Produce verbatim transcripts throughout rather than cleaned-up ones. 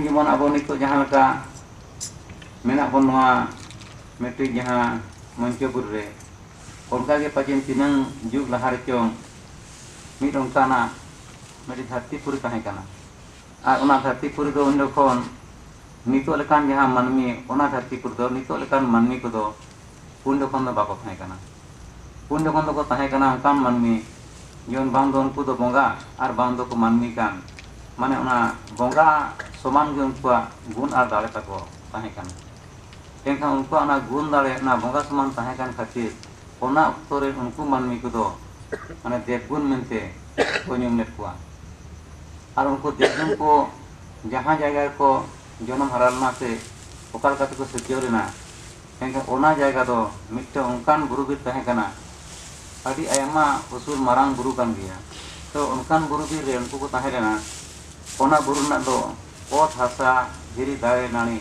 ᱡᱮᱢᱚᱱ ᱟᱵᱚ ᱱᱤᱛᱚᱜ ᱡᱟᱦᱟᱸ ᱞᱮᱠᱟ ᱢᱮᱱᱟᱜ ᱵᱚᱱ ᱱᱚᱣᱟ ᱢᱤᱫᱴᱤᱡ ᱡᱟᱦᱟᱸ ᱢᱚᱧᱪᱚᱯᱩᱨᱤ ᱨᱮ, ᱚᱱᱠᱟᱜᱮ ᱯᱟᱪᱮᱱ ᱛᱤᱱᱟᱹᱝ ᱡᱩᱜᱽ ᱞᱟᱦᱟ ᱨᱮᱪᱚᱝ ᱢᱤᱫ ᱚᱱᱠᱟᱱᱟᱜ ᱢᱤᱫᱴᱤᱡ ᱫᱷᱟᱹᱨᱛᱤᱯᱩᱨᱤ ᱛᱟᱦᱮᱸ ᱠᱟᱱᱟ᱾ ᱟᱨ ᱚᱱᱟ ᱫᱷᱟᱹᱨᱛᱤᱯᱩᱨᱤ ᱫᱚ ᱩᱱ ᱡᱚᱠᱷᱚᱱ ᱱᱤᱛᱚᱜ ᱞᱮᱠᱟᱱ ᱡᱟᱦᱟᱸ ᱢᱟᱹᱱᱢᱤ, ᱚᱱᱟ ᱫᱷᱟᱹᱨᱛᱤᱯᱩᱨᱤ ᱫᱚ ᱱᱤᱛᱚᱜ ᱞᱮᱠᱟᱱ ᱢᱟᱹᱱᱢᱤ ᱠᱚᱫᱚ ᱩᱱ ᱡᱚᱠᱷᱚᱱ ᱫᱚ ᱵᱟᱠᱚ ᱛᱟᱦᱮᱸ ᱠᱟᱱᱟ᱾ ᱩᱱ ᱡᱚᱠᱷᱚᱱ ᱫᱚᱠᱚ ᱛᱟᱦᱮᱸ ᱠᱟᱱᱟ ᱚᱱᱠᱟᱱ ᱢᱟᱹᱱᱢᱤ, ᱡᱮᱢᱚᱱ ᱵᱟᱝ ᱫᱚ ᱩᱱᱠᱩ ᱫᱚ ᱵᱚᱸᱜᱟ ᱟᱨ ᱵᱟᱝ ᱫᱚᱠᱚ ᱢᱟᱹᱱᱢᱤ ᱠᱟᱱ, ᱢᱟᱱᱮ ᱚᱱᱟ ᱵᱚᱸᱜᱟ ᱥᱚᱢᱟᱱ ᱜᱮ ᱩᱱᱠᱩᱣᱟᱜ ᱜᱩᱱ ᱟᱨ ᱫᱟᱲᱮ ᱛᱟᱠᱚ ᱛᱟᱦᱮᱸ ᱠᱟᱱᱟ᱾ ᱮᱱᱠᱷᱟᱱ ᱩᱱᱠᱩᱣᱟᱜ ᱚᱱᱟ ᱜᱩᱱ ᱫᱟᱲᱮ ᱚᱱᱟ ᱵᱚᱸᱜᱟ ᱥᱚᱢᱟᱱ ᱛᱟᱦᱮᱸ ᱠᱟᱱ ᱠᱷᱟᱹᱛᱤᱨ ᱚᱱᱟ ᱚᱠᱛᱚ ᱨᱮ ᱩᱱᱠᱩ ᱢᱟᱹᱱᱢᱤ ᱠᱚᱫᱚ ᱢᱟᱱᱮ ᱫᱮᱵᱽᱜᱩᱱ ᱢᱮᱱᱛᱮ ᱠᱚ ᱧᱩᱢ ᱞᱮᱫ ᱠᱚᱣᱟ᱾ ᱟᱨ ᱩᱱᱠᱩ ᱫᱮᱵᱽᱜᱩᱱ ᱠᱚ ᱡᱟᱦᱟᱸ ᱡᱟᱭᱜᱟ ᱨᱮᱠᱚ ᱡᱚᱱᱚᱢ ᱦᱟᱨᱟ ᱞᱮᱱᱟ ᱥᱮ ᱚᱠᱟ ᱞᱮᱠᱟ ᱛᱮᱠᱚ ᱥᱤᱨᱡᱟᱹᱣ ᱞᱮᱱᱟ, ᱮᱱᱠᱷᱟᱱ ᱚᱱᱟ ᱡᱟᱭᱜᱟ ᱫᱚ ᱢᱤᱫᱴᱟᱝ ᱚᱱᱠᱟᱱ ᱵᱩᱨᱩ ᱵᱤᱨ ᱛᱟᱦᱮᱸ ᱠᱟᱱᱟ, ᱟᱹᱰᱤ ᱟᱭᱢᱟ ᱩᱥᱩᱞ ᱢᱟᱨᱟᱝ ᱵᱩᱨᱩ ᱠᱟᱱ ᱜᱮᱭᱟ᱾ ᱛᱚ ᱚᱱᱠᱟᱱ ᱵᱩᱨᱩ ᱵᱤᱨ ᱨᱮ ᱩᱱᱠᱩ ᱠᱚ ᱛᱟᱦᱮᱸ ᱞᱮᱱᱟ᱾ ᱚᱱᱟ ᱵᱩᱨᱩ ᱨᱮᱱᱟᱜ ᱫᱚ ᱚᱛ ᱦᱟᱥᱟ, ᱫᱷᱤᱨᱤ ᱫᱟᱨᱮ ᱱᱟᱹᱲᱤ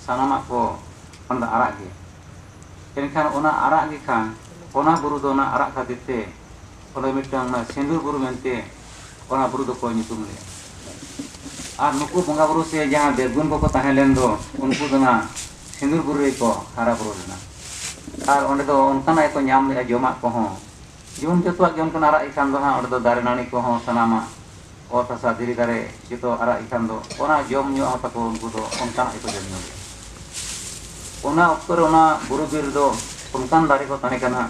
ᱥᱟᱱᱟᱢᱟᱜ ᱠᱚ ᱚᱸᱰᱮ ᱫᱚ ᱟᱨᱟᱜ ᱜᱮᱭᱟ᱾ ᱮᱱᱠᱷᱟᱱ ᱚᱱᱟ ᱟᱨᱟᱜ ᱜᱮ ᱠᱷᱟᱱ ᱚᱱᱟ ᱵᱩᱨᱩ ᱫᱚ ᱚᱱᱟ ᱟᱨᱟᱜ ᱠᱷᱟᱹᱛᱤᱨ ᱛᱮ ᱚᱸᱰᱮ ᱢᱤᱫᱴᱟᱝ ᱚᱱᱟ ᱥᱤᱸᱫᱩᱨ ᱵᱩᱨᱩ ᱢᱮᱱᱛᱮ ᱚᱱᱟ ᱵᱩᱨᱩ ᱫᱚᱠᱚ ᱧᱩᱛᱩᱢ ᱞᱮᱫᱼᱟ᱾ ᱟᱨ ᱱᱩᱠᱩ ᱵᱚᱸᱜᱟ ᱵᱩᱨᱩ ᱥᱮ ᱡᱟᱦᱟᱸ ᱫᱮᱵᱽᱜᱩᱱ ᱠᱚᱠᱚ ᱛᱟᱦᱮᱸ ᱞᱮᱱ ᱫᱚ, ᱩᱱᱠᱩ ᱫᱚ ᱚᱱᱟ ᱥᱤᱸᱫᱩᱨ ᱵᱩᱨᱩ ᱨᱮᱠᱚ ᱦᱟᱨᱟ ᱵᱩᱨᱩ ᱞᱮᱱᱟ᱾ ᱟᱨ ᱚᱸᱰᱮ ᱫᱚ ᱚᱱᱠᱟᱱᱟᱜ ᱜᱮᱠᱚ ᱧᱟᱢ ᱞᱮᱫᱼᱟ ᱡᱚᱢᱟᱜ ᱠᱚᱦᱚᱸ, ᱡᱮᱢᱚᱱ ᱡᱚᱛᱚᱣᱟᱜ ᱜᱮ ᱚᱱᱠᱟᱱᱟᱜ ᱟᱨᱟᱜ ᱜᱮ ᱠᱷᱟᱱ ᱫᱚ ᱦᱟᱸᱜ ᱚᱸᱰᱮ ᱫᱚ ᱫᱟᱨᱮ ᱱᱟᱹᱲᱤ ᱠᱚᱦᱚᱸ ᱥᱟᱱᱟᱢᱟᱜ ᱚᱛ ᱦᱟᱥᱟ ᱫᱷᱤᱨᱤ ᱫᱟᱨᱮ ᱡᱚᱛᱚ ᱟᱨᱟᱜ ᱜᱮ ᱠᱷᱟᱱ ᱫᱚ ᱚᱱᱟ ᱡᱚᱢ ᱧᱩᱣᱟᱜ ᱦᱚᱸ ᱛᱟᱠᱚ ᱩᱱᱠᱩ ᱫᱚ ᱚᱱᱠᱟᱱᱟᱜ ᱜᱮᱠᱚ ᱡᱚᱢ ᱧᱩ ᱞᱮᱫᱼᱟ᱾ ᱚᱱᱟ ᱚᱠᱛᱚ ᱨᱮ ᱚᱱᱟ ᱵᱩᱨᱩ ᱵᱤᱨ ᱨᱮᱫᱚ ᱚᱱᱠᱟᱱ ᱫᱟᱨᱮ ᱠᱚ ᱛᱟᱦᱮᱸ ᱠᱟᱱᱟ,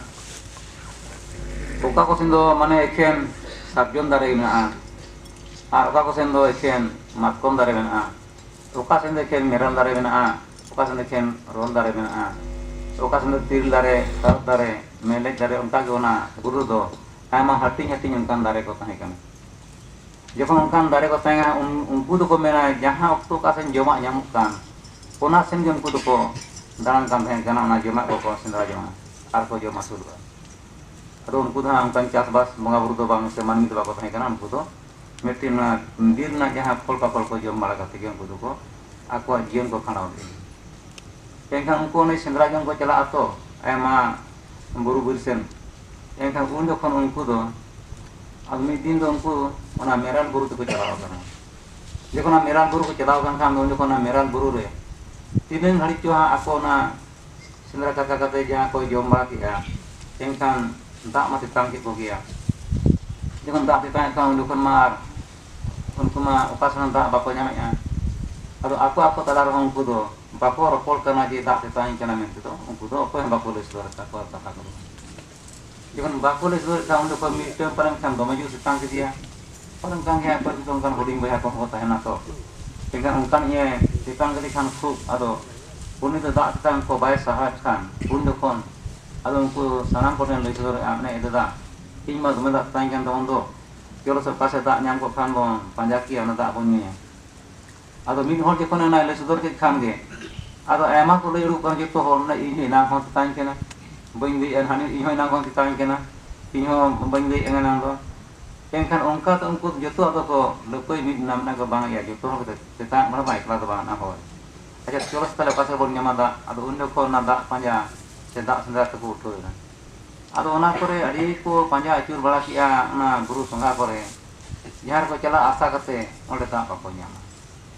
ᱚᱠᱟ ᱠᱚ ᱥᱮᱱ ᱫᱚ ᱢᱟᱱᱮ ᱮᱠᱷᱮᱱ ᱥᱟᱨᱡᱚᱢ ᱫᱟᱨᱮ ᱢᱮᱱᱟᱜᱼᱟ, ᱟᱨ ᱚᱠᱟ ᱠᱚ ᱥᱮᱱ ᱫᱚ ᱮᱠᱷᱮᱱ ᱢᱟᱛᱠᱚᱢ ᱫᱟᱨᱮ ᱢᱮᱱᱟᱜᱼᱟ, ᱚᱠᱟ ᱥᱮᱱ ᱫᱚ ᱮᱠᱷᱮᱱ ᱢᱮᱨᱟᱞ ᱫᱟᱨᱮ ᱢᱮᱱᱟᱜᱼᱟ, ᱚᱠᱟ ᱥᱮᱱ ᱫᱚ ᱮᱠᱷᱮᱱ ᱨᱚᱞ ᱫᱟᱨᱮ ᱢᱮᱱᱟᱜᱼᱟ, ᱚᱠᱟ ᱥᱮᱱ ᱫᱚ ᱛᱤᱨᱤᱞ ᱫᱟᱨᱮ, ᱛᱟᱨᱚᱵ ᱫᱟᱨᱮ, ᱢᱮᱨᱞᱮᱡ ᱫᱟᱨᱮ, ᱚᱱᱠᱟ ᱜᱮ ᱚᱱᱟ ᱵᱩᱨᱩ ᱫᱚ ᱟᱭᱢᱟ ᱦᱟᱹᱴᱤᱧ ᱦᱟᱹᱴᱤᱧ ᱚᱱᱠᱟᱱ ᱫᱟᱨᱮ ᱠᱚ ᱛᱟᱦᱮᱸ ᱠᱟᱱᱟ᱾ ᱡᱚᱠᱷᱚᱱ ᱚᱱᱠᱟᱱ ᱫᱟᱨᱮ ᱠᱚ ᱛᱟᱦᱮᱸ ᱠᱟᱱᱟ, ᱩᱱ-, ᱩᱱᱠᱩ ᱫᱚᱠᱚ ᱢᱮᱱᱟ, ᱡᱟᱦᱟᱸ ᱚᱠᱛᱚ ᱚᱠᱟ ᱥᱮᱱ ᱡᱚᱢᱟᱜ ᱧᱟᱢᱚᱜ ᱠᱟᱱ, ᱚᱱᱟ ᱥᱮᱱ ᱜᱮ ᱩᱱᱠᱩ ᱫᱚᱠᱚ ᱫᱟᱬᱟᱱ ᱠᱟᱱ ᱛᱟᱦᱮᱸ ᱠᱟᱱᱟ, ᱚᱱᱟ ᱡᱚᱢᱟᱜ ᱠᱚᱠᱚ ᱥᱮᱸᱫᱽᱨᱟ ᱡᱚᱝᱟ ᱟᱨ ᱠᱚ ᱡᱚᱢ ᱟᱹᱥᱩᱞᱚᱜᱼᱟ᱾ ᱟᱫᱚ ᱩᱱᱠᱩ ᱫᱚ ᱦᱟᱸᱜ ᱚᱱᱠᱟᱱ ᱪᱟᱥᱵᱟᱥ ᱵᱚᱸᱜᱟ ᱵᱩᱨᱩ ᱫᱚ ᱵᱟᱝ ᱥᱮ ᱢᱟᱹᱱᱢᱤ ᱫᱚ ᱵᱟᱠᱚ ᱛᱟᱦᱮᱸ ᱠᱟᱱᱟ, ᱩᱱᱠᱩ ᱫᱚ ᱢᱤᱫᱴᱤᱱ ᱚᱱᱟ ᱵᱤᱨ ᱨᱮᱱᱟᱜ ᱡᱟᱦᱟᱸ ᱯᱷᱚᱞ ᱯᱟᱠᱚᱲ ᱠᱚ ᱡᱚᱢ ᱵᱟᱲᱟ ᱠᱟᱛᱮ ᱜᱮ ᱩᱱᱠᱩ ᱫᱚᱠᱚ ᱟᱠᱚᱣᱟᱜ ᱡᱤᱭᱚᱱ ᱠᱚ ᱠᱷᱟᱸᱰᱟᱣ ᱞᱮᱫᱼᱟ᱾ ᱮᱱᱠᱷᱟᱱ ᱩᱱᱠᱩ ᱚᱱᱮ ᱥᱮᱸᱫᱽᱨᱟ ᱡᱚᱝ ᱠᱚ ᱪᱟᱞᱟᱜᱼᱟ ᱛᱚ, ᱟᱭᱢᱟ ᱵᱩᱨᱩ ᱵᱤᱨ ᱥᱮᱱ᱾ ᱮᱱᱠᱷᱟᱱ ᱩᱱ ᱡᱚᱠᱷᱚᱱ ᱩᱱᱠᱩ ᱫᱚ, ᱟᱫᱚ ᱢᱤᱫ ᱫᱤᱱ ᱫᱚ ᱩᱱᱠᱩ ᱚᱱᱟ ᱢᱮᱨᱟᱞ ᱵᱩᱨᱩ ᱛᱮᱠᱚ ᱪᱟᱞᱟᱣ ᱟᱠᱟᱱᱟ᱾ ᱡᱚᱠᱷᱚᱱ ᱚᱱᱟ ᱢᱮᱨᱟᱞ ᱵᱩᱨᱩ ᱠᱚ ᱪᱟᱞᱟᱣ ᱟᱠᱟᱱ ᱠᱷᱟᱱ ᱫᱚ, ᱩᱱ ᱡᱚᱠᱷᱚᱱ ᱚᱱᱟ ᱢᱮᱨᱟᱞ ᱵᱩᱨᱩ ᱨᱮ ᱛᱤᱱᱟᱹᱝ ᱜᱷᱟᱹᱲᱤᱡ ᱪᱚ ᱦᱟᱸᱜ ᱟᱠᱚ ᱚᱱᱟ ᱥᱮᱸᱫᱽᱨᱟ ᱠᱟᱨᱠᱟ ᱠᱟᱛᱮ ᱡᱟᱦᱟᱸ ᱠᱚ ᱡᱚᱢ ᱵᱟᱲᱟ ᱠᱮᱜᱼᱟ, ᱮᱱᱠᱷᱟᱱ ᱫᱟᱜ ᱢᱟ ᱛᱮᱛᱟᱝ ᱠᱮᱫ ᱠᱚᱜᱮᱭᱟ᱾ ᱡᱚᱠᱷᱚᱱ ᱫᱟᱜ ᱛᱮᱛᱟᱝ ᱮᱫ ᱠᱷᱟᱱ, ᱩᱱ ᱡᱚᱠᱷᱚᱱ ᱢᱟ ᱟᱨ ᱩᱱᱠᱩ ᱢᱟ ᱚᱠᱟ ᱥᱮᱱ ᱦᱚᱸ ᱫᱟᱜ ᱵᱟᱠᱚ ᱧᱟᱢᱮᱫᱼᱟ᱾ ᱟᱫᱚ ᱟᱠᱚ ᱟᱠᱚ ᱛᱟᱞᱟ ᱨᱮᱦᱚᱸ ᱩᱱᱠᱩ ᱫᱚ ᱵᱟᱠᱚ ᱨᱚᱯᱚᱲ ᱠᱟᱱᱟ ᱡᱮ, "ᱫᱟᱜ ᱛᱮᱛᱟᱝ ᱤᱧ ᱠᱟᱱᱟ" ᱢᱮᱱᱛᱮ ᱫᱚ ᱩᱱᱠᱩ ᱫᱚ ᱚᱠᱚᱭ ᱦᱚᱸ ᱵᱟᱠᱚ ᱞᱟᱹᱭ ᱥᱚᱫᱚᱨ ᱟᱠᱟᱫ ᱠᱚᱣᱟ ᱠᱟᱛᱷᱟ ᱠᱚᱫᱚ᱾ ᱡᱚᱠᱷᱚᱱ ᱵᱟᱠᱚ ᱞᱟᱹᱭ ᱥᱚᱫᱚᱨᱮᱫ ᱠᱷᱟᱱ, ᱩᱱ ᱡᱚᱠᱷᱚᱱ ᱢᱤᱫᱴᱟᱝ ᱯᱟᱞᱮᱱ ᱠᱷᱟᱱ ᱫᱚᱢᱮ ᱡᱳᱨ ᱥᱮᱛᱟᱝ ᱠᱮᱫᱮᱭᱟ᱾ ᱯᱟᱞᱮᱱ ᱠᱷᱟᱱ ᱜᱮ ᱚᱠᱚᱭ ᱠᱚᱫᱚ ᱚᱱᱠᱟᱱ ᱦᱩᱰᱤᱧ ᱵᱚᱭᱦᱟ ᱠᱚᱦᱚᱸ ᱠᱚ ᱛᱟᱦᱮᱱᱟ ᱛᱚ᱾ ᱮᱱᱠᱷᱟᱱ ᱚᱱᱠᱟᱱ ᱤᱭᱟᱹ ᱥᱮᱛᱟᱝ ᱠᱮᱫᱮ ᱠᱷᱟᱱ ᱠᱷᱩᱵ, ᱟᱫᱚ ᱩᱱᱤ ᱫᱚ ᱫᱟᱜ ᱛᱮᱛᱟᱝ ᱠᱚ ᱵᱟᱭ ᱥᱟᱦᱟᱣᱮᱫ ᱠᱷᱟᱱ, ᱩᱱ ᱡᱚᱠᱷᱚᱱ ᱟᱫᱚ ᱩᱱᱠᱩ ᱥᱟᱱᱟᱢ ᱠᱚᱴᱷᱮᱱ ᱞᱟᱹᱭ ᱥᱚᱫᱚᱨᱮᱫᱼᱟ, ᱢᱮᱱᱮᱫ, "ᱮ ᱫᱟᱫᱟ, ᱤᱧ ᱢᱟ ᱫᱚᱢᱮ ᱫᱟᱜ ᱛᱮᱛᱟᱝ ᱠᱟᱱ ᱛᱟᱵᱚᱱ ᱫᱚ, ᱪᱚᱞᱚ ᱥᱮ ᱚᱠᱟ ᱥᱮᱫ ᱫᱟᱜ ᱧᱟᱢ ᱠᱚᱜ ᱠᱷᱟᱱ ᱵᱚᱱ ᱯᱟᱸᱡᱟ ᱠᱮᱭᱟ, ᱚᱱᱟ ᱫᱟᱜ ᱵᱚᱱ ᱧᱩᱭᱟ᱾" ᱟᱫᱚ ᱢᱤᱫ ᱦᱚᱲ ᱡᱚᱠᱷᱚᱱ ᱚᱱᱟᱭ ᱞᱟᱹᱭ ᱥᱚᱫᱚᱨ ᱠᱮᱫ ᱠᱷᱟᱱ ᱜᱮ, ᱟᱫᱚ ᱟᱭᱢᱟ ᱠᱚ ᱞᱟᱹᱭ ᱩᱰᱩᱠ ᱠᱟᱱᱟ, ᱡᱚᱛᱚ ᱦᱚᱲ ᱢᱮᱱᱟ, "ᱤᱧ ᱦᱚᱸ ᱮᱱᱟᱝ ᱠᱷᱚᱱ ᱛᱮᱛᱟᱝ ᱠᱟᱱᱟ, ᱵᱟᱹᱧ ᱞᱟᱹᱭᱮᱫᱼᱟ, ᱦᱟᱹᱱᱤ ᱤᱧ ᱦᱚᱸ ᱮᱱᱟᱝ ᱠᱷᱚᱱ ᱛᱮᱛᱟᱝ ᱠᱟᱱᱟ, ᱤᱧ ᱦᱚᱸ ᱵᱟᱹᱧ ᱞᱟᱹᱭᱮᱫᱼᱟ ᱮᱱᱟᱝ ᱫᱚ᱾" ᱮᱱᱠᱷᱟᱱ ᱚᱱᱠᱟ ᱛᱮ ᱩᱱᱠᱩ ᱡᱚᱛᱚᱣᱟᱜ ᱫᱚᱠᱚ ᱞᱟᱹᱯᱟᱹᱭ ᱢᱤᱫ ᱮᱱᱟ, ᱢᱮᱱᱟ ᱠᱚ, "ᱵᱟᱝ ᱭᱟ, ᱡᱚᱛᱚ ᱦᱚᱲ ᱜᱮ ᱛᱮᱛᱟᱝ ᱵᱟᱲᱟ ᱢᱟ ᱮᱠᱞᱟ ᱫᱚ ᱵᱟᱝ, ᱚᱱᱟ ᱦᱚᱲ᱾ ᱟᱪᱪᱷᱟ, ᱪᱚᱞᱚ ᱥᱮ ᱛᱟᱦᱞᱮ ᱚᱠᱟ ᱥᱮᱫ ᱵᱚᱱ ᱧᱟᱢᱟ ᱫᱟᱜ?" ᱟᱫᱚ ᱩᱱ ᱡᱚᱠᱷᱚᱱ ᱚᱱᱟ ᱫᱟᱜ ᱯᱟᱸᱡᱟ ᱥᱮ ᱫᱟᱜ ᱥᱮᱸᱫᱽᱨᱟ ᱛᱮᱠᱚ ᱩᱴᱷᱟᱹᱣ ᱮᱱᱟ᱾ ᱟᱫᱚ ᱚᱱᱟ ᱠᱚᱨᱮ ᱟᱹᱰᱤ ᱠᱚ ᱯᱟᱸᱡᱟ ᱟᱹᱪᱩᱨ ᱵᱟᱲᱟ ᱠᱮᱜᱼᱟ ᱚᱱᱟ ᱵᱩᱨᱩ ᱥᱚᱸᱜᱷᱟ ᱠᱚᱨᱮ, ᱡᱟᱦᱟᱸ ᱨᱮᱠᱚ ᱪᱟᱞᱟᱜ ᱟᱥᱟ ᱠᱟᱛᱮ ᱚᱸᱰᱮ ᱫᱟᱜ ᱵᱟᱠᱚ ᱧᱟᱢᱟ᱾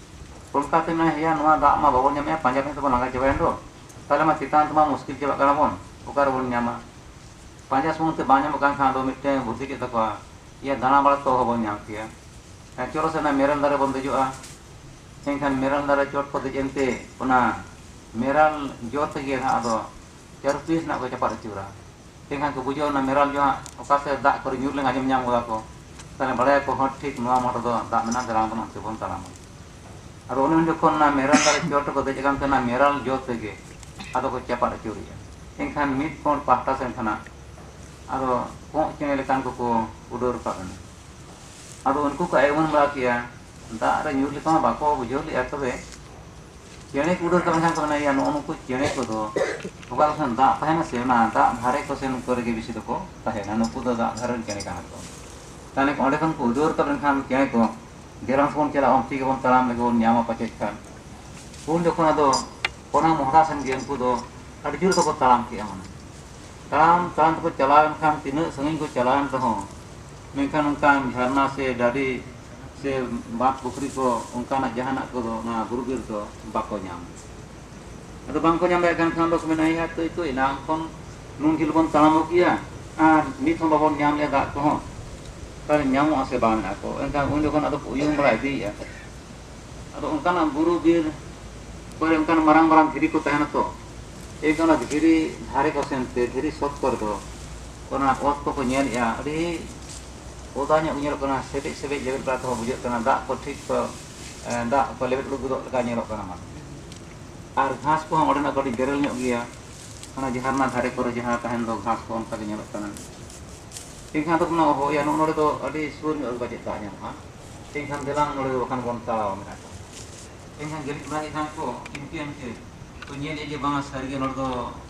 ᱚᱱᱠᱟ ᱛᱮ ᱢᱮᱱᱟ, "ᱦᱮᱭᱟ, ᱱᱚᱣᱟ ᱫᱟᱜ ᱢᱟ ᱵᱟᱵᱚᱱ ᱧᱟᱢᱮᱜᱼᱟ, ᱯᱟᱸᱡᱟ ᱯᱟᱸᱡᱟ ᱛᱮᱵᱚᱱ ᱞᱟᱸᱜᱟ ᱪᱟᱵᱟᱭᱮᱱ ᱫᱚ, ᱛᱟᱦᱞᱮ ᱢᱟ ᱪᱮᱛᱟᱱ ᱛᱮᱢᱟ ᱢᱩᱥᱠᱤᱞ ᱪᱟᱵᱟᱜ ᱠᱟᱱᱟ ᱵᱚᱱ, ᱚᱠᱟ ᱨᱮᱵᱚᱱ ᱧᱟᱢᱟ?" ᱯᱟᱸᱡᱟ ᱥᱩᱢᱩᱝ ᱛᱮ ᱵᱟᱝ ᱧᱟᱢᱚᱜ ᱠᱟᱱ ᱠᱷᱟᱱ ᱟᱫᱚ ᱢᱤᱫᱴᱮᱱ ᱵᱩᱫᱽᱫᱷᱤ ᱠᱮᱫ ᱛᱟᱠᱚᱣᱟ, "ᱤᱭᱟᱹ, ᱫᱟᱬᱟ ᱵᱟᱲᱟ ᱛᱚ ᱚᱦᱚ ᱵᱚᱱ ᱧᱟᱢ ᱠᱮᱭᱟ᱾ ᱦᱮᱸ, ᱪᱚᱞᱚ ᱥᱮ ᱚᱱᱟ ᱢᱮᱨᱮᱞ ᱫᱟᱨᱮ ᱵᱚᱱ ᱫᱮᱡᱚᱜᱼᱟ᱾" ᱮᱱᱠᱷᱟᱱ ᱢᱮᱨᱮᱞ ᱫᱟᱨᱮ ᱪᱚᱴ ᱠᱚ ᱫᱮᱡ ᱮᱱᱛᱮ ᱚᱱᱟ ᱢᱮᱨᱮᱞ ᱡᱚ ᱛᱮᱜᱮ ᱱᱟᱦᱟᱜ ᱟᱫᱚ ᱪᱟᱹᱨᱩ ᱯᱤᱥ ᱱᱟᱜ ᱠᱚ ᱪᱟᱯᱟᱫ ᱟᱹᱪᱩᱨᱟ᱾ ᱮᱱᱠᱷᱟᱱ ᱠᱚ ᱵᱩᱡᱷᱟᱹᱣ ᱚᱱᱟ ᱢᱮᱨᱮᱞ ᱡᱚ ᱦᱟᱸᱜ ᱚᱠᱟ ᱥᱮᱫ ᱫᱟᱜ ᱠᱚᱨᱮ ᱧᱩᱨ ᱞᱮᱱᱠᱷᱟᱱ ᱟᱸᱡᱚᱢ ᱧᱟᱢ ᱜᱚᱫᱟ ᱠᱚ᱾ ᱛᱟᱦᱞᱮ ᱵᱟᱲᱟᱭᱟᱠᱚ, "ᱦᱚᱸ, ᱴᱷᱤᱠ ᱱᱚᱣᱟ ᱢᱚᱴ ᱨᱮᱫᱚ ᱫᱟᱜ ᱢᱮᱱᱟᱜᱼᱟ, ᱫᱮᱞᱟ ᱵᱚᱱ ᱚᱱᱛᱮ ᱵᱚᱱ ᱛᱟᱲᱟᱢᱟ᱾" ᱟᱫᱚ ᱚᱱᱮ ᱩᱱ ᱡᱚᱠᱷᱚᱱ ᱚᱱᱟ ᱢᱮᱨᱮᱞ ᱫᱟᱨᱮ ᱪᱚᱴ ᱨᱮᱠᱚ ᱫᱮᱡ ᱟᱠᱟᱱ ᱛᱮ ᱚᱱᱟ ᱢᱮᱨᱮᱞ ᱡᱚ ᱛᱮᱜᱮ ᱟᱫᱚ ᱠᱚ ᱪᱟᱯᱟᱫ ᱟᱹᱪᱩᱨᱮᱜᱼᱟ᱾ ᱮᱱᱠᱷᱟᱱ ᱢᱤᱫ ᱠᱚᱬ ᱯᱟᱦᱴᱟ ᱥᱮᱱ ᱠᱷᱚᱱᱟᱜ ᱟᱫᱚ ᱠᱚᱸᱜ ᱪᱮᱬᱮ ᱞᱮᱠᱟᱱ ᱠᱚᱠᱚ ᱩᱰᱟᱹᱣ ᱨᱟᱠᱟᱵ ᱮᱱᱟ᱾ ᱟᱫᱚ ᱩᱱᱠᱩ ᱠᱚ ᱟᱭ ᱩᱢᱟᱹᱱ ᱵᱟᱲᱟ ᱠᱮᱜᱼᱟ, ᱫᱟᱜ ᱨᱮ ᱧᱩᱨ ᱞᱮᱠᱟ ᱢᱟ ᱵᱟᱠᱚ ᱵᱩᱡᱷᱟᱹᱣ ᱞᱮᱜᱼᱟ, ᱛᱚᱵᱮ ᱪᱮᱬᱮ ᱠᱚ ᱩᱰᱟᱹᱣ ᱨᱟᱠᱟᱵ ᱞᱮᱱᱠᱷᱟᱱ ᱠᱚ ᱢᱮᱱᱟ, "ᱭᱟ, ᱱᱚᱜᱼᱚ ᱱᱩᱠᱩ ᱪᱮᱬᱮ ᱠᱚᱫᱚ ᱚᱠᱟ ᱠᱚᱥᱮᱱ ᱫᱟᱜ ᱛᱟᱦᱮᱱᱟ ᱥᱮ, ᱚᱱᱟ ᱫᱟᱜ ᱫᱷᱟᱨᱮ ᱠᱚᱥᱮᱱ ᱠᱚᱨᱮ ᱜᱮ ᱵᱮᱥᱤ ᱫᱚᱠᱚ ᱛᱟᱦᱮᱱᱟ, ᱱᱩᱠᱩ ᱫᱚ ᱫᱟᱜ ᱫᱷᱟᱨᱮ ᱨᱮᱱ ᱪᱮᱬᱮ ᱠᱟᱱᱟ ᱠᱚ᱾" ᱛᱟᱦᱞᱮ ᱚᱸᱰᱮ ᱠᱷᱚᱱ ᱠᱚ ᱩᱰᱟᱹᱣ ᱨᱟᱠᱟᱵ ᱞᱮᱱᱠᱷᱟᱱ ᱪᱮᱬᱮ ᱠᱚ, "ᱫᱮᱞᱟ ᱥᱮ ᱵᱚᱱ ᱪᱟᱞᱟᱜᱼᱟ, ᱚᱱᱛᱮ ᱜᱮᱵᱚᱱ ᱛᱟᱲᱟᱢ ᱞᱮᱜᱮ, ᱵᱚᱱ ᱧᱟᱢᱟ ᱯᱟᱪᱮᱫ ᱠᱷᱟᱱ᱾" ᱩᱱ ᱡᱚᱠᱷᱚᱱ ᱟᱫᱚ ᱚᱱᱟ ᱢᱚᱦᱰᱟ ᱥᱮᱱ ᱜᱮ ᱩᱱᱠᱩ ᱫᱚ ᱟᱹᱰᱤ ᱡᱳᱨ ᱫᱚᱠᱚ ᱛᱟᱲᱟᱢ ᱠᱮᱜᱼᱟ, ᱢᱟᱱᱮ ᱛᱟᱲᱟᱢ ᱛᱟᱲᱟᱢ ᱛᱮᱠᱚ ᱪᱟᱞᱟᱣ ᱮᱱ ᱠᱷᱟᱱ, ᱛᱤᱱᱟᱹᱜ ᱥᱟᱺᱜᱤᱧ ᱠᱚ ᱪᱟᱞᱟᱣ ᱮᱱ ᱨᱮᱦᱚᱸ, ᱢᱮᱱᱠᱷᱟᱱ ᱚᱱᱠᱟᱱ ᱡᱷᱟᱨᱱᱟ ᱥᱮ ᱰᱟᱹᱰᱤ ᱥᱮ ᱵᱟᱸᱫᱽ ᱯᱩᱠᱷᱨᱤ ᱠᱚ, ᱚᱱᱠᱟᱱᱟᱜ ᱡᱟᱦᱟᱱᱟᱜ ᱠᱚᱫᱚ ᱚᱱᱟ ᱵᱩᱨᱩ ᱵᱤᱨ ᱫᱚ ᱵᱟᱠᱚ ᱧᱟᱢ᱾ ᱟᱫᱚ ᱵᱟᱝᱠᱚ ᱧᱟᱢ ᱫᱟᱲᱮᱭᱟᱜ ᱠᱟᱱ ᱠᱷᱟᱱ ᱫᱚ ᱠᱚ ᱢᱮᱱᱟ, "ᱦᱮᱸ, ᱛᱟᱹᱭ ᱛᱚ ᱮᱱᱟᱝ ᱠᱷᱚᱱ ᱱᱩᱱ ᱡᱷᱟᱹᱞ ᱵᱚᱱ ᱛᱟᱲᱟᱢ ᱟᱹᱜᱩ ᱠᱮᱭᱟ, ᱟᱨ ᱱᱤᱛ ᱦᱚᱸ ᱵᱟᱵᱚᱱ ᱧᱟᱢ ᱞᱮᱫᱟ ᱫᱟᱜ ᱠᱚᱦᱚᱸ, ᱛᱟᱦᱞᱮ ᱧᱟᱢᱚᱜᱼᱟ ᱥᱮ ᱵᱟᱝ?" ᱢᱮᱱᱟ ᱠᱚ᱾ ᱮᱱᱠᱷᱟᱱ ᱩᱱ ᱡᱚᱠᱷᱚᱱ ᱟᱫᱚ ᱠᱚ ᱩᱭᱩᱝ ᱵᱟᱲᱟ ᱤᱫᱤᱭᱮᱫᱼᱟ᱾ ᱟᱫᱚ ᱚᱱᱠᱟᱱᱟᱜ ᱵᱩᱨᱩ ᱵᱤᱨ ᱠᱚᱨᱮ ᱚᱱᱠᱟᱱ ᱢᱟᱨᱟᱝ ᱢᱟᱨᱟᱝ ᱫᱷᱤᱨᱤ ᱠᱚ ᱛᱟᱦᱮᱱᱟ ᱛᱚ, ᱮᱱᱠᱷᱟᱱ ᱚᱱᱟ ᱫᱷᱤᱨᱤ ᱫᱷᱟᱨᱮ ᱠᱚ ᱥᱮᱱ ᱛᱮ, ᱫᱷᱤᱨᱤ ᱥᱚᱛ ᱠᱚᱨᱮ ᱫᱚ ᱚᱱᱟ ᱚᱛ ᱠᱚᱠᱚ ᱧᱮᱞᱮᱫᱼᱟ, ᱟᱹᱰᱤ ᱚᱫᱟ ᱧᱚᱜ ᱜᱮ ᱧᱮᱞᱚᱜ ᱠᱟᱱᱟ, ᱥᱮᱵᱮᱡ ᱥᱮᱵᱮᱡ ᱞᱮᱵᱮᱫ ᱵᱟᱲᱟ ᱛᱮᱦᱚᱸ ᱵᱩᱡᱷᱟᱹᱜ ᱠᱟᱱᱟ, ᱫᱟᱜ ᱠᱚ ᱴᱷᱤᱠ ᱠᱚ, ᱮ, ᱫᱟᱜ ᱠᱚ ᱞᱮᱵᱮᱫ ᱩᱰᱩᱠ ᱜᱚᱫᱚᱜ ᱞᱮᱠᱟ ᱧᱮᱞᱚᱜ ᱠᱟᱱᱟ ᱢᱟᱱᱮ᱾ ᱟᱨ ᱜᱷᱟᱥ ᱠᱚᱦᱚᱸ ᱚᱸᱰᱮᱱᱟᱜ ᱠᱟᱹᱴᱤᱡ ᱵᱮᱨᱮᱞ ᱧᱚᱜ ᱜᱮᱭᱟ, ᱚᱱᱟ ᱡᱷᱟᱨᱱᱟ ᱫᱷᱟᱨᱮ ᱠᱚᱨᱮ ᱡᱟᱦᱟᱸ ᱛᱟᱦᱮᱱ ᱫᱚ ᱜᱷᱟᱥ ᱠᱚ ᱚᱱᱠᱟ ᱜᱮ ᱧᱮᱞᱚᱜ ᱠᱟᱱᱟ᱾ ᱮᱱᱠᱷᱟᱱ ᱫᱚ ᱠᱚ ᱦᱚᱦᱚᱭᱟ, "ᱱᱚᱜᱼᱚ ᱱᱚᱰᱮ ᱫᱚ ᱟᱹᱰᱤ ᱥᱩᱨ ᱧᱚᱜ ᱨᱮ ᱯᱟᱪᱮᱫ ᱫᱟᱜ ᱧᱟᱢᱚᱜᱼᱟ, ᱮᱱᱠᱷᱟᱱ ᱫᱮᱞᱟᱝ ᱱᱚᱰᱮ ᱫᱚ ᱵᱟᱠᱷᱟᱱ ᱵᱚᱱ ᱛᱟᱲᱟᱣᱟ" ᱢᱮᱱᱟ ᱠᱚ᱾ ᱮᱱᱠᱷᱟᱱ ᱜᱮᱞᱮᱡ ᱵᱟᱲᱟ ᱠᱮᱫ ᱠᱷᱟᱱ ᱠᱚ ᱤᱱᱠᱟᱹ ᱤᱱᱠᱟᱹ ᱠᱚ ᱧᱮᱞᱮᱫ ᱡᱮ ᱵᱟᱝᱟ ᱥᱟᱹᱨᱤᱜᱮ ᱱᱚᱰᱮ ᱫᱚ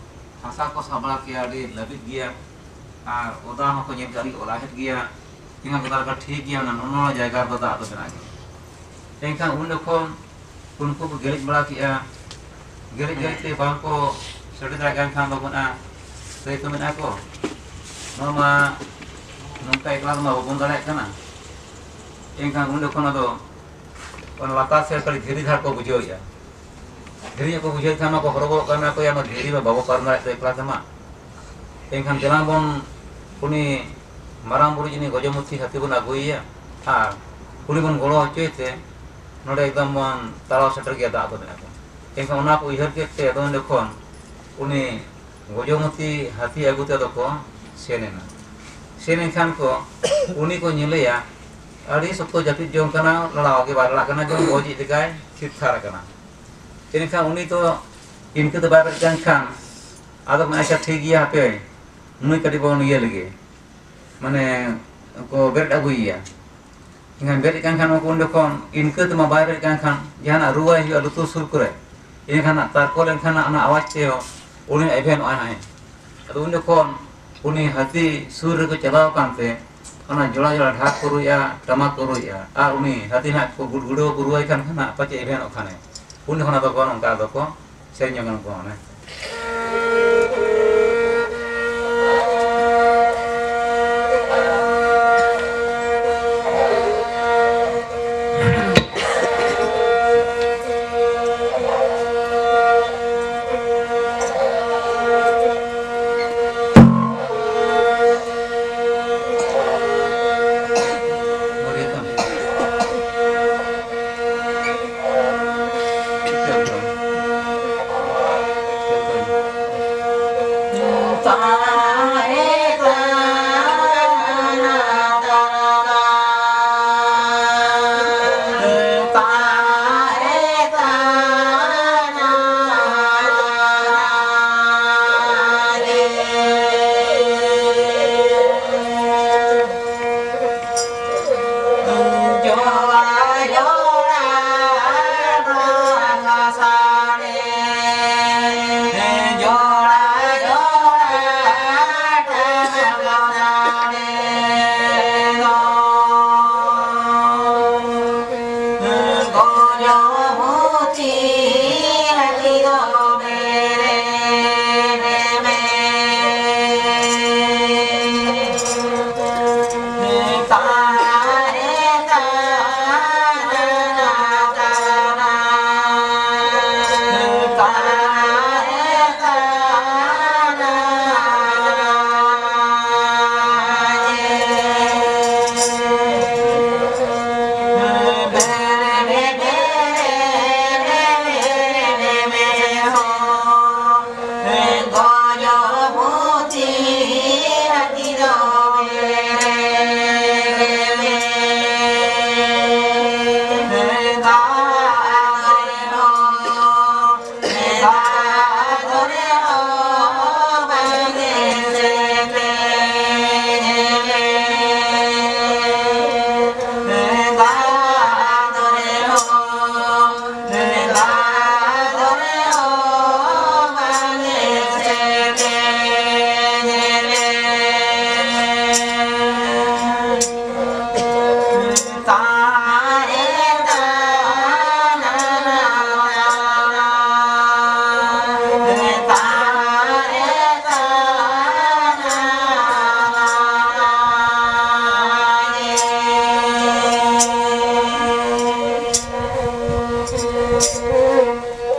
ᱦᱟᱥᱟ ᱠᱚ ᱥᱟᱵ ᱵᱟᱲᱟ ᱠᱮᱜᱼᱟ, ᱟᱹᱰᱤ ᱞᱟᱹᱵᱤᱫ ᱜᱮᱭᱟ, ᱟᱨ ᱚᱫᱟ ᱦᱚᱸᱠᱚ ᱧᱮᱞ ᱠᱮᱜᱼᱟ, ᱟᱹᱰᱤ ᱚᱞᱟᱦᱮᱫ ᱜᱮᱭᱟ᱾ ᱮᱱᱠᱷᱟᱱ ᱠᱚ ᱫᱟᱨᱮ ᱴᱷᱤᱠ ᱜᱮᱭᱟ, ᱚᱱᱟ ᱱᱚᱜᱼᱚ ᱱᱚᱣᱟ ᱡᱟᱭᱜᱟ ᱨᱮᱫᱚ ᱫᱟᱜ ᱫᱚ ᱢᱮᱱᱟᱜ ᱜᱮᱭᱟ᱾ ᱮᱱᱠᱷᱟᱱ ᱩᱱ ᱡᱚᱠᱷᱚᱱ ᱩᱱᱠᱩ ᱠᱚ ᱜᱮᱞᱮᱡ ᱵᱟᱲᱟ ᱠᱮᱜᱼᱟ, ᱜᱮᱞᱮᱡ ᱜᱮᱞᱮᱡ ᱛᱮ ᱵᱟᱝ ᱠᱚ ᱥᱮᱴᱮᱨ ᱫᱟᱲᱮᱭᱟᱜ ᱠᱟᱱ ᱠᱷᱟᱱ ᱫᱚ ᱢᱮᱱᱟ, ᱥᱮᱭ ᱠᱚ ᱢᱮᱱᱟ ᱠᱚ, "ᱱᱚᱣᱟ ᱢᱟ ᱱᱚᱝᱠᱟ ᱮᱠᱞᱟ ᱛᱮᱢᱟ ᱵᱟᱵᱚᱱ ᱫᱟᱲᱮᱭᱟᱜ ᱠᱟᱱᱟ᱾" ᱮᱱᱠᱷᱟᱱ ᱩᱱ ᱡᱚᱠᱷᱚᱱ ᱟᱫᱚ ᱚᱱᱟ ᱞᱟᱛᱟᱨ ᱥᱮᱫ ᱠᱟᱹᱴᱤᱡ ᱫᱷᱤᱨᱤ ᱫᱷᱟᱨ ᱠᱚ ᱵᱩᱡᱷᱟᱹᱣᱮᱫᱼᱟ᱾ ᱫᱷᱤᱨᱤ ᱧᱚᱜ ᱠᱚ ᱵᱩᱡᱷᱟᱹᱣᱮᱫ ᱠᱷᱟᱱ ᱢᱟᱠᱚ ᱦᱚᱨᱚᱵᱚᱨᱚᱜ ᱠᱟᱱᱟ ᱠᱚ, "ᱭᱟ, ᱱᱚᱣᱟ ᱫᱷᱤᱨᱤ ᱢᱟ ᱵᱟᱵᱚ ᱯᱟᱨᱚᱢ ᱫᱟᱲᱮᱭᱟᱜ ᱫᱚ ᱮᱠᱞᱟ ᱛᱮᱢᱟ᱾ ᱮᱱᱠᱷᱟᱱ ᱫᱮᱞᱟ ᱵᱚᱱ ᱩᱱᱤ ᱢᱟᱨᱟᱝ ᱵᱩᱨᱩ ᱡᱤᱱᱤ ᱜᱚᱡᱚᱢᱩᱛᱤ ᱦᱟᱹᱛᱤ ᱵᱚᱱ ᱟᱹᱜᱩᱭᱮᱭᱟ ᱟᱨ ᱩᱱᱤ ᱵᱚᱱ ᱜᱚᱲᱚ ᱦᱚᱪᱚᱭ ᱛᱮ ᱱᱚᱰᱮ ᱮᱠᱫᱚᱢ ᱵᱚᱱ ᱛᱟᱲᱟᱣ ᱥᱮᱴᱮᱨ ᱜᱮᱭᱟ ᱫᱟᱜ ᱫᱚ", ᱢᱮᱱᱟ ᱠᱚ᱾ ᱮᱱᱠᱷᱟᱱ ᱚᱱᱟ ᱠᱚ ᱩᱭᱦᱟᱹᱨ ᱠᱮᱫ ᱛᱮ ᱟᱫᱚ ᱩᱱ ᱡᱚᱠᱷᱚᱱ ᱩᱱᱤ ᱜᱚᱡᱚᱢᱩᱛᱤ ᱦᱟᱹᱛᱤ ᱟᱹᱜᱩ ᱛᱮ ᱟᱫᱚ ᱠᱚ ᱥᱮᱱ ᱮᱱᱟ᱾ ᱥᱮᱱ ᱮᱱᱠᱷᱟᱱ ᱠᱚ ᱩᱱᱤ ᱠᱚ ᱧᱮᱞᱮᱭᱟ, ᱟᱹᱰᱤ ᱥᱚᱠᱛᱚ ᱡᱟᱹᱯᱤᱫ ᱡᱚᱝ ᱠᱟᱱᱟ, ᱞᱟᱲᱟᱣ ᱜᱮ ᱵᱟᱭ ᱞᱟᱲᱟᱜ ᱠᱟᱱᱟ, ᱡᱮᱢᱚᱱ ᱜᱚᱡᱤᱡ ᱞᱮᱠᱟᱭ ᱛᱷᱤᱨ ᱛᱷᱟᱨ ᱟᱠᱟᱱᱟ᱾ ᱮᱱᱠᱷᱟᱱ ᱩᱱᱤ ᱫᱚ ᱤᱱᱠᱟᱹ ᱫᱚ ᱵᱟᱭ ᱵᱮᱨᱮᱫ ᱠᱟᱱ ᱠᱷᱟᱱ ᱟᱫᱚ ᱢᱮᱱᱟ, "ᱟᱪᱪᱷᱟ, ᱴᱷᱤᱠ ᱜᱮᱭᱟ, ᱦᱟᱯᱮ ᱱᱩᱭ ᱠᱟᱹᱴᱤᱡ ᱵᱚᱱ ᱤᱭᱟᱹ ᱞᱮᱜᱮ", ᱢᱟᱱᱮ ᱠᱚ ᱵᱮᱨᱮᱫ ᱟᱹᱜᱩᱭᱮᱭᱟ᱾ ᱮᱱᱠᱷᱟᱱ ᱵᱮᱨᱮᱫ ᱠᱟᱱ ᱠᱷᱟᱱ ᱩᱱ ᱡᱚᱠᱷᱚᱱ ᱤᱱᱠᱟᱹ ᱛᱮᱢᱟ ᱵᱟᱭ ᱵᱮᱨᱮᱫ ᱠᱟᱱ ᱠᱷᱟᱱ ᱡᱟᱦᱟᱱᱟᱜ ᱨᱩᱣᱟᱹ ᱦᱤᱡᱩᱜᱼᱟ ᱞᱩᱛᱩᱨ ᱥᱩᱨ ᱠᱚᱨᱮ, ᱮᱱᱠᱷᱟᱱ ᱛᱟᱨᱠᱚ ᱞᱮᱱᱠᱷᱟᱱ ᱚᱱᱟ ᱟᱣᱟᱡᱽ ᱛᱮ ᱩᱱᱤ ᱮᱵᱷᱮᱱᱚᱜᱼᱟᱭ ᱱᱟᱦᱟᱜ᱾ ᱟᱫᱚ ᱩᱱ ᱡᱚᱠᱷᱚᱱ ᱩᱱᱤ ᱦᱟᱹᱛᱤ ᱥᱩᱨ ᱨᱮᱠᱚ ᱪᱟᱞᱟᱣ ᱟᱠᱟᱱ ᱛᱮ ᱚᱱᱟ ᱡᱚᱲᱟ ᱡᱚᱲᱟ ᱰᱷᱟᱠ ᱠᱚ ᱨᱩᱭᱟ, ᱴᱟᱢᱟᱠ ᱠᱚ ᱨᱩᱭᱟ, ᱟᱨ ᱩᱱᱤ ᱦᱟᱹᱛᱤ ᱱᱟᱦᱟᱜ ᱠᱚ ᱜᱩᱰᱜᱩᱰᱟᱹᱣ ᱠᱚ ᱨᱩᱣᱟᱭ ᱠᱷᱟᱱ ᱱᱟᱦᱟᱜ ᱯᱟᱪᱮ ᱮᱵᱷᱮᱱᱚᱜ ᱠᱷᱟᱱᱮ, ᱩᱱ ᱡᱚᱠᱷᱚᱱ ᱟᱫᱚ ᱠᱚ ᱱᱚᱝᱠᱟ ᱟᱫᱚ ᱠᱚ ᱥᱮᱨᱮᱧ ᱡᱚᱝ ᱠᱟᱱᱟ ᱠᱚ ᱚᱱᱮ᱾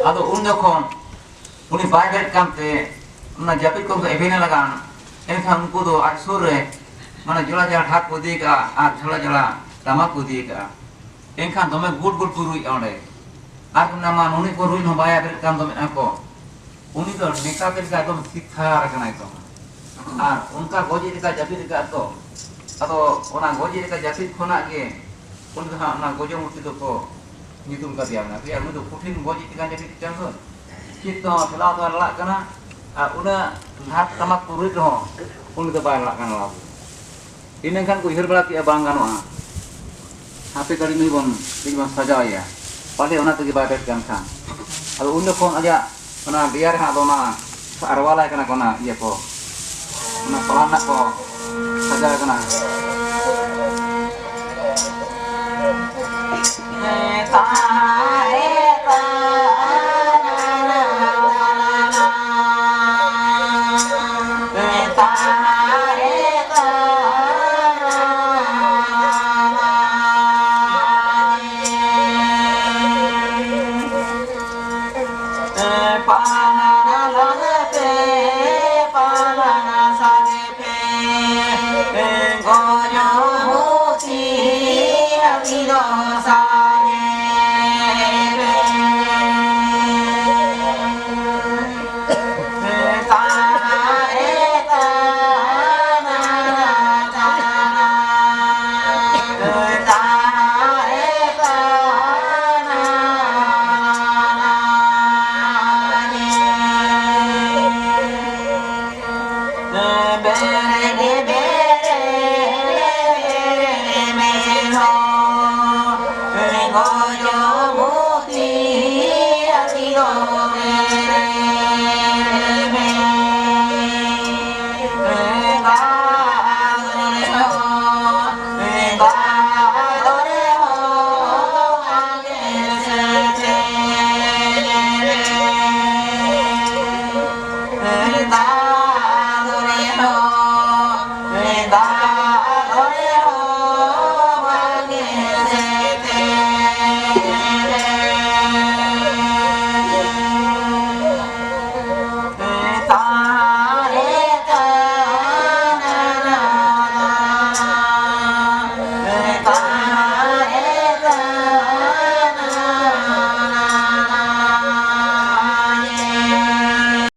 ᱟᱫᱚ ᱩᱱ ᱡᱚᱠᱷᱚᱱ ᱩᱱᱤ ᱵᱟᱭ ᱵᱮᱨᱮᱫ ᱠᱟᱱᱛᱮ ᱚᱱᱟ ᱡᱟᱹᱯᱤᱫ ᱠᱷᱚᱱ ᱠᱚ ᱮᱵᱷᱮᱱᱮ ᱞᱟᱜᱟᱱ, ᱮᱱᱠᱷᱟᱱ ᱩᱱᱠᱩ ᱫᱚ ᱟᱡ ᱥᱩᱨ ᱨᱮ ᱢᱟᱱᱮ ᱡᱷᱚᱞᱟ ᱡᱷᱟᱞᱟ ᱰᱷᱟᱠ ᱠᱚ ᱤᱫᱤ ᱠᱟᱜᱼᱟ ᱟᱨ ᱡᱷᱚᱞᱟ ᱡᱷᱚᱞᱟ ᱴᱟᱢᱟᱠ ᱠᱚ ᱤᱫᱤ ᱠᱟᱜᱼᱟ᱾ ᱮᱱᱠᱷᱟᱱ ᱫᱚᱢᱮ ᱜᱩᱰ ᱜᱩᱰ ᱠᱚ ᱨᱩᱭᱮᱫᱼᱟ ᱚᱸᱰᱮ᱾ ᱟᱨ ᱠᱚ ᱢᱮᱱᱟ, "ᱢᱟ, ᱱᱩᱱᱤ ᱠᱚ ᱨᱩᱭ ᱦᱚᱸ ᱵᱟᱭ ᱵᱮᱨᱮᱫ ᱠᱟᱱ ᱫᱚ", ᱢᱮᱱᱟ ᱠᱚ᱾ ᱩᱱᱤ ᱫᱚ ᱱᱮᱠᱟ ᱛᱮ ᱞᱮᱠᱟ ᱮᱠᱫᱚᱢ ᱛᱷᱤᱨ ᱛᱷᱟᱨ ᱟᱠᱟᱱᱟᱭ ᱛᱚ᱾ ᱟᱨ ᱚᱱᱠᱟ ᱜᱚᱡ ᱞᱮᱠᱟ ᱡᱟᱹᱯᱤᱫ ᱟᱠᱟᱫ ᱛᱚ᱾ ᱟᱫᱚ ᱚᱱᱟ ᱜᱚᱡ ᱞᱮᱠᱟ ᱡᱟᱹᱯᱤᱫ ᱠᱷᱚᱱᱟᱜ ᱜᱮ ᱩᱱᱤ ᱫᱚ ᱦᱟᱸᱜ ᱚᱱᱟ ᱜᱚᱡᱚ ᱢᱩᱨᱛᱤ ᱫᱚᱠᱚ ᱧᱩᱛᱩᱢ ᱠᱟᱫᱮᱭᱟ᱾ ᱚᱱᱟ ᱨᱮᱭᱟᱜ ᱩᱱᱤ ᱫᱚ ᱠᱚᱴᱷᱤᱱ ᱜᱚᱡ ᱞᱮᱠᱟ ᱡᱟᱹᱯᱤᱫ ᱠᱟᱱ ᱫᱚ᱾ ᱪᱮᱫ ᱛᱮᱦᱚᱸ ᱴᱷᱮᱞᱟᱣ ᱫᱚ ᱵᱟᱭ ᱞᱟᱲᱟᱜ ᱠᱟᱱᱟ᱾ ᱟᱨ ᱩᱱᱟᱹᱜ ᱰᱷᱟᱠ ᱴᱟᱢᱟᱠ ᱠᱚ ᱨᱩᱭᱮᱫ ᱨᱮᱦᱚᱸ ᱩᱱᱤ ᱫᱚ ᱵᱟᱭ ᱞᱟᱲᱟᱜ ᱠᱟᱱᱟ ᱞᱟᱲᱟᱣ᱾ ᱤᱱᱟᱹ ᱠᱷᱟᱱ ᱠᱚ ᱩᱭᱦᱟᱹᱨ ᱵᱟᱲᱟ ᱠᱮᱜᱼᱟ, "ᱵᱟᱝ ᱜᱟᱱᱚᱜᱼᱟ, ᱦᱟᱯᱮ ᱠᱟᱹᱴᱤᱡ ᱱᱩᱭ ᱵᱚᱱ, ᱠᱟᱹᱴᱤᱡ ᱵᱚᱱ ᱥᱟᱡᱟᱣ ᱮᱭᱟ, ᱯᱟᱞᱮ ᱚᱱᱟ ᱛᱮᱜᱮ ᱵᱟᱭ ᱵᱮᱨᱮᱫ ᱠᱟᱱ ᱠᱷᱟᱱ᱾" ᱟᱫᱚ ᱩᱱ ᱡᱚᱠᱷᱚᱱ ᱟᱡᱟᱜ ᱚᱱᱟ ᱫᱮᱭᱟ ᱨᱮ ᱦᱟᱸᱜ ᱟᱫᱚ ᱚᱱᱟ ᱟᱨᱣᱟᱞᱟᱭ ᱠᱟᱱᱟ ᱠᱚ ᱚᱱᱟ ᱤᱭᱟᱹ ᱠᱚ, ᱚᱱᱟ ᱯᱟᱞᱦᱟ ᱨᱮᱱᱟᱜ ᱠᱚ ᱥᱟᱡᱟᱣ ᱠᱟᱱᱟ᱾ ᱯᱟᱞᱟᱱᱟ ᱞᱟᱦᱟᱛᱮ, ᱯᱟᱞᱟᱱᱟ ᱥᱟᱸᱜᱮ ᱯᱮ᱾